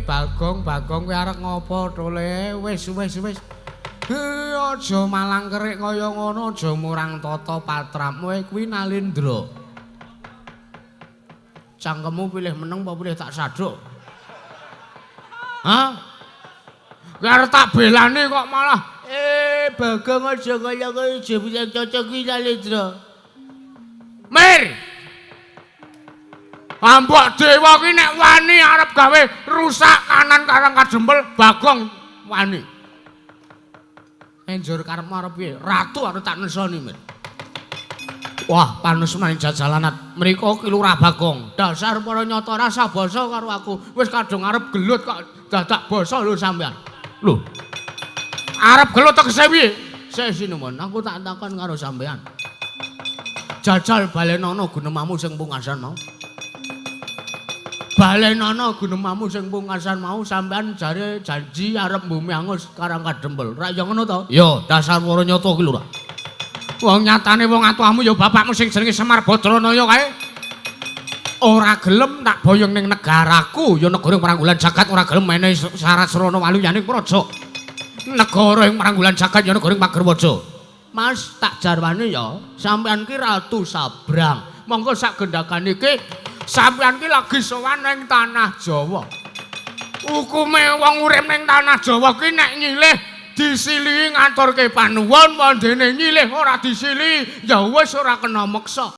Bagong, Bagong kowe arep ngopo to, Le? Wis, wis, wis. Aja malang kerik kaya ngono, aja murang tata patrapmu kuwi Nalindra. Cangkemmu pilih meneng apa pilih tak saduk? Hah? Kowe arep tak belani kok malah Bagong aja kaya kowe aja cocok kuwi Nalindra. Mir. Ambok dewa ki nek wani arep gawe rusak kanan Karang Kadempel, Bagong wani. Enjur karepmu arep piye? Ratu arep tak nesoni, Mir. Wah, panesman jajalanat. Mriko ki Lurah Bagong. Dasar para nyata rasa basa karo aku. Wis kadung arep gelut kok dadak basa lho sampean. Lho. Arep gelut tegese piye? Sik sinuwun, aku tak takon karo sampean. Jajal balenono gunemamu sing pungkasan mau. Balenono gunemamu sing pungkasan mau, sampean jare janji arep mbumi angus Karang Kadempel. Rak ya ngono to? Ya, dasar para nyata ki Lurah. Wong nyatane wong atuamu ya bapakmu sing jenenge Semar Badranaya kae. Ora gelem tak boyong ning negaraku, ya negara ing Pranggulan jagat ora gelem menehi syarat srana waluyaning praja. Negara ing Pranggulan jagat ya negara ing Pagerwaja. Mas, tak jarwane ya, sampean ki Ratu Sabrang. Monggo sak gendhakan iki sampean ki lagi sowan ning tanah Jawa. Hukume wong urip ning tanah Jawa ki nek nyilih disilihi ngaturke panuwun, wondene nyilih ora disilihi ya wis ora kena meksa.